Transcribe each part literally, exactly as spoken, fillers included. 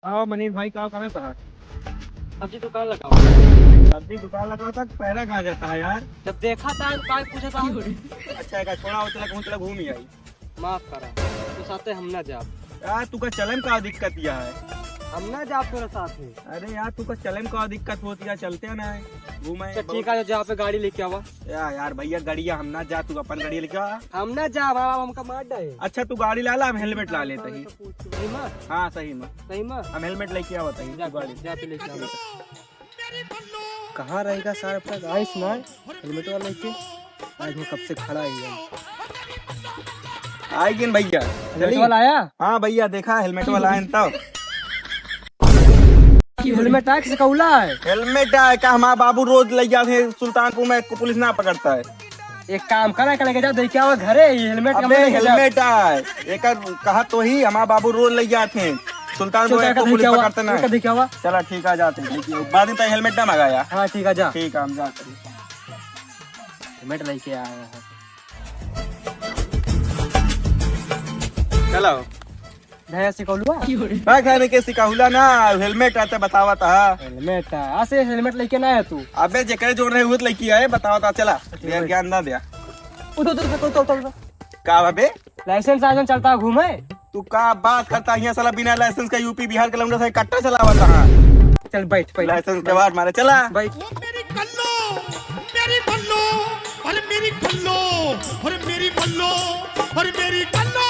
आओ मनीष भाई, का करत है? सब्जी दुकान लगाओ। सब्जी दुकान लगाओ तक पैरा कहाँ जाता है यार? जब देखा था तो काय पूछा था? अच्छा, एक छोड़ा हो, चला कहूँ, चला घूम ही आई। माफ करा, तो साथे हम ना जाब। यार, तू का चलम का दिक्कत या है? हम ना जाब तोरे साथे। अरे यार, तू का चलम का दिक्कत होती है, चलते ना है, घूमे। तो ठीक है, जा पे गाड़ी लेके आवा। या यार भैया, गड़िया हम ना जा, तू अपन गड़िया लेके आ। हम ना जा बाबा, हमका मार डाए। अच्छा, तू गाड़ी ला ला, हम हेलमेट ला लेते ही। सही में? हाँ, सही में। सही में? हम हेलमेट लेके आवत ही, जा, तू गाड़ी। जा, तू लेके आ। कहाँ रहेगा सारा अपना गाइस ना, हेलमेट वाला लेके? आज मैं कब से खड़ा ही हूँ। आइगिन भैया, हेलमेट चली? वाला आया? हाँ भैया, देखा हेलमेट वाला आयन तब। हेलमेट आय कि सिकौला आय? हेलमेट आय का, हमार बाबू रोज लइ जात हैं सुल्तानपुर में, पुलिस ना पकड़ता है। एक काम करा, का लेके जा, दे के आवा घरे, ये हेलमेट अबे, हमरे लेके जा। हेलमेट आय, एकर कहा तो ही, हमार बाबू रोज लइ जात हैं सुल्तानपुर चल, में, का पुलिस पकड़ता ना है। का देखे आवा? चला ठीक है, जाते हैं, बाद में तो हेलमेट ना मंगाया। हाँ, ठीक है, जा। ठीक है, हम जाते हैं। हेलमेट लेके आया है। चलो। भैया सिकौलुआ? का खाने के सिकौला ना, हेलमेट आते बतावत हा। हेलमेट आ, आसे हेलमेट लेके ना आया तू। अबे जेकरे जोड़ रहे हुत लेके आए, बतावत हा, चला। अच्छा, दे भाई। ज्ञान ना दिया। उधर, उधर, उधर, उधर, उधर। का बा बे? लाइसेंस आइसेंस चलता घूमे। तू का बात करता हिया साला, बिना लाइसेंस का यूपी बिहार के लौंडा से कट्टा चलावत हा। चल बैठ, बैठ। लाइसेंस के बाद मारे चला। बैठ। ओ मेरी कल्लो, मेरी बल्लो, अरे मेरी कल्लो, अरे मेरी बल्लो, अरे मेरी कल्लो,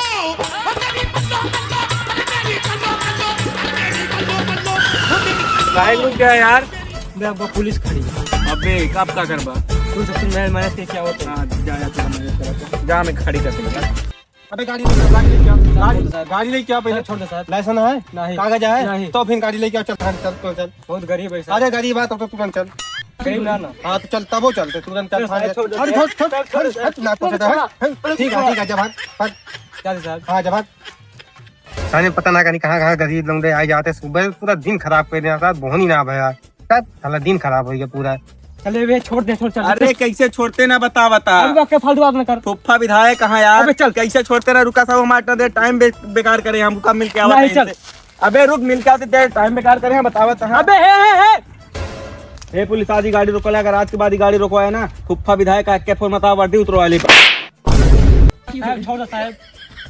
अरे मेरी बल्लो, बल्लो, अरे मेरी कल्लो, कल्लो, अरे मेरी कल्लो, बल्लो, अरे मेरी कल्लो। भाई रुक गया यार। बे, अब पुलिस खड़ी है। अबे, अब का करबा? तू सबसे मैं मैनेज के क्या होता है? हाँ, जा, जा, तू मैनेज कर, जा, मैं खड़ी कर दूंगा। अबे, गाड़ी लेके आ, गाड़ी लेके आ, गाड़ी, गाड़ी लेके आ पहले। छोड़ दे साहब। लाइसेंस है? नहीं। कागज है? नहीं। तो फिर गाड़ी लेके आ, चल, थाने चल, चल, चल। बहुत गरीब है साहब। अरे, गरीब है, तब तो तुरंत चल। गरीब ना, ना। हाँ, तो चल, तबो चल, तो तुरंत चल, अरे थाने साहब, चल। छोड़ दे। अरे, छोड़, छोड़, छोड़, छोड़, हट, ना, छोड़ दे, हट। ठीक है, ठीक है, जब हट, हट। क्या साहब? हाँ, जब हट। साले पता ना कहीं कहाँ कहाँ गरीब लोग दे आए जाते, सुबह पूरा दिन खराब कर देना था, बोहनी ना भया। तब साला दिन खराब हो गया पूरा। चले बे, छोड़ दे, छोड़, चल, अरे चल। कैसे छोड़ते ना, बता, बता। अब क्या फालतू बात ना कर। फुफ्फा विधायक कहाँ यार? अबे चल। कैसे छोड़ते ना, रुका सब, हम आठ दे टाइम बे-, बेकार करे, हम रुका मिल के आवा नहीं, टाइम चल। से। अबे रुक, मिल के आते दे टाइम बेकार करे, हम बतावत हैं। अबे हे, हे, हे। हे पुलिस, आज ही गाड़ी रोकला, अगर आज के बाद ही गाड़ी रोकवाए ना, फुफ्फा विधायक का के फोन बताओ, वर्दी उतरवा ले। साहब, छोड़ दो साहब।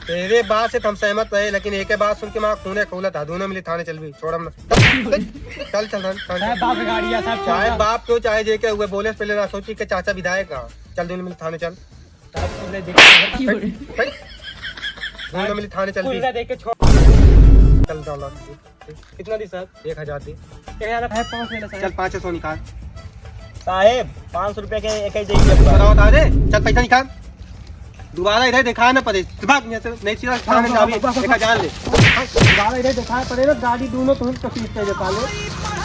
तेरे बात से तो हम सहमत रहे, लेकिन एक बात सुन के माँ खूने खौलत है, दोनों मिली थाने चल भी, छोड़ हम ना। चल, चल, चल, चल, चल। साहब, बाप की गाड़ी है, साहब, छोड़ चाहे दो। बाप क्यों, चाहे जे के हुए बोले से पहले ना सोची कि चाचा विधायक कहाँ। चल, दोनों मिली थाने चल। साहब, कुल नहीं देख के चल। दोनों मिली थाने चल कुल भी। नहीं देख के छोड़। चल, चल, चल। कितना दी साहब? एक हजार दी। एक हजार है, पाँच ले लो साहब। चल, पाँच सौ निकाल। साहेब, पाँच सौ रुपया के एक ही दे दिया। बताओ, बता दे। चल, पैसा निकाल। दोबारा इधर दिखाना पड़े। दिमाग में से नहीं सीधा थाने में अभी एक हजार ले। दोबारा इधर दिखाना पड़े ना, गाड़ी दोनों तो हम तकलीफ पे देता लो।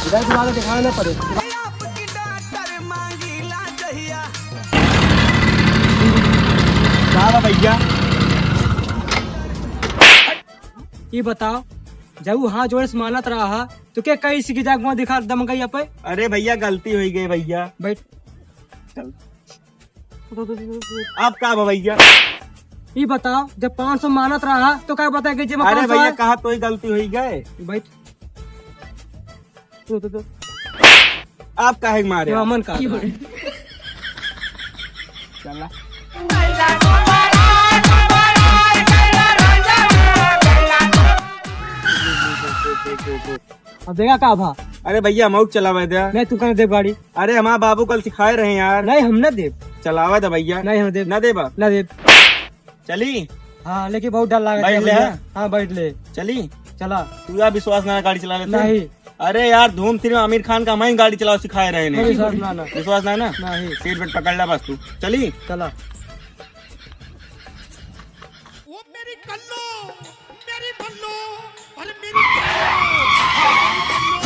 इधर दोबारा दिखाना पड़े। का बा भैया? ये बताओ, जब वो हाथ जोड़े से मानत रहा हा, तो क्या कहीं सीखी जाग वहाँ दिखा दम गई पे? अरे भैया, गलती हुई गई भैया। बैठ। चल। आप का बा भैया? ये बताओ, जब पाँच सौ मानत रहा हा, तो क्या पता कि जब अरे पाँच सौ भैया, आए? कहा तो ही गलती हुई गए। बैठ। तो, तो, तो। आप काहे मारे? तो अमन का चला। अब देगा का भा? अरे भैया, हम आउट चलावे दे। नहीं, तू कहाँ देब गाड़ी? अरे, हमार बाबू कल सिखाए रहे यार। नहीं, हम ना देब। चलावे दे भैया। नहीं, हम देब। ना देबा? ना देब। चली? हाँ, लेकिन बहुत डर लगा बैठ ले, भैया। हाँ? हाँ, बैठ ले। चली? चला। तू यार विश्वास ना गाड़ी चला लेते? नहीं। अरे यार, धूम फिल्म आमिर खान का मैं गाड़ी चलाओ सिखाए रहे नहीं, नहीं। विश्वास ना, ना। विश्वास ना, ना? नहीं। सीट बेल्ट पकड़ ला बस तू। चली? चला। ओ मेरी कल्लो, मेरी बल्लो, अरे मेरी कल्लो, मेरी कल्लो,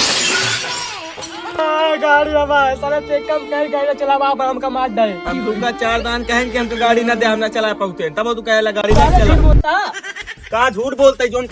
अरे मेरी कल्लो। हाँ, गाड़ी बाबा, साला चेकअप कर गाड़ी चलावा, अब हमका मार डाले। हम तुमका चार दान कहें कि हमका गाड़ी ना दे, हम ना चला पाउते, तब तू कहेला गाड़ी ना अरे चला। झूठ बोलता। का झूठ बोलते जोन?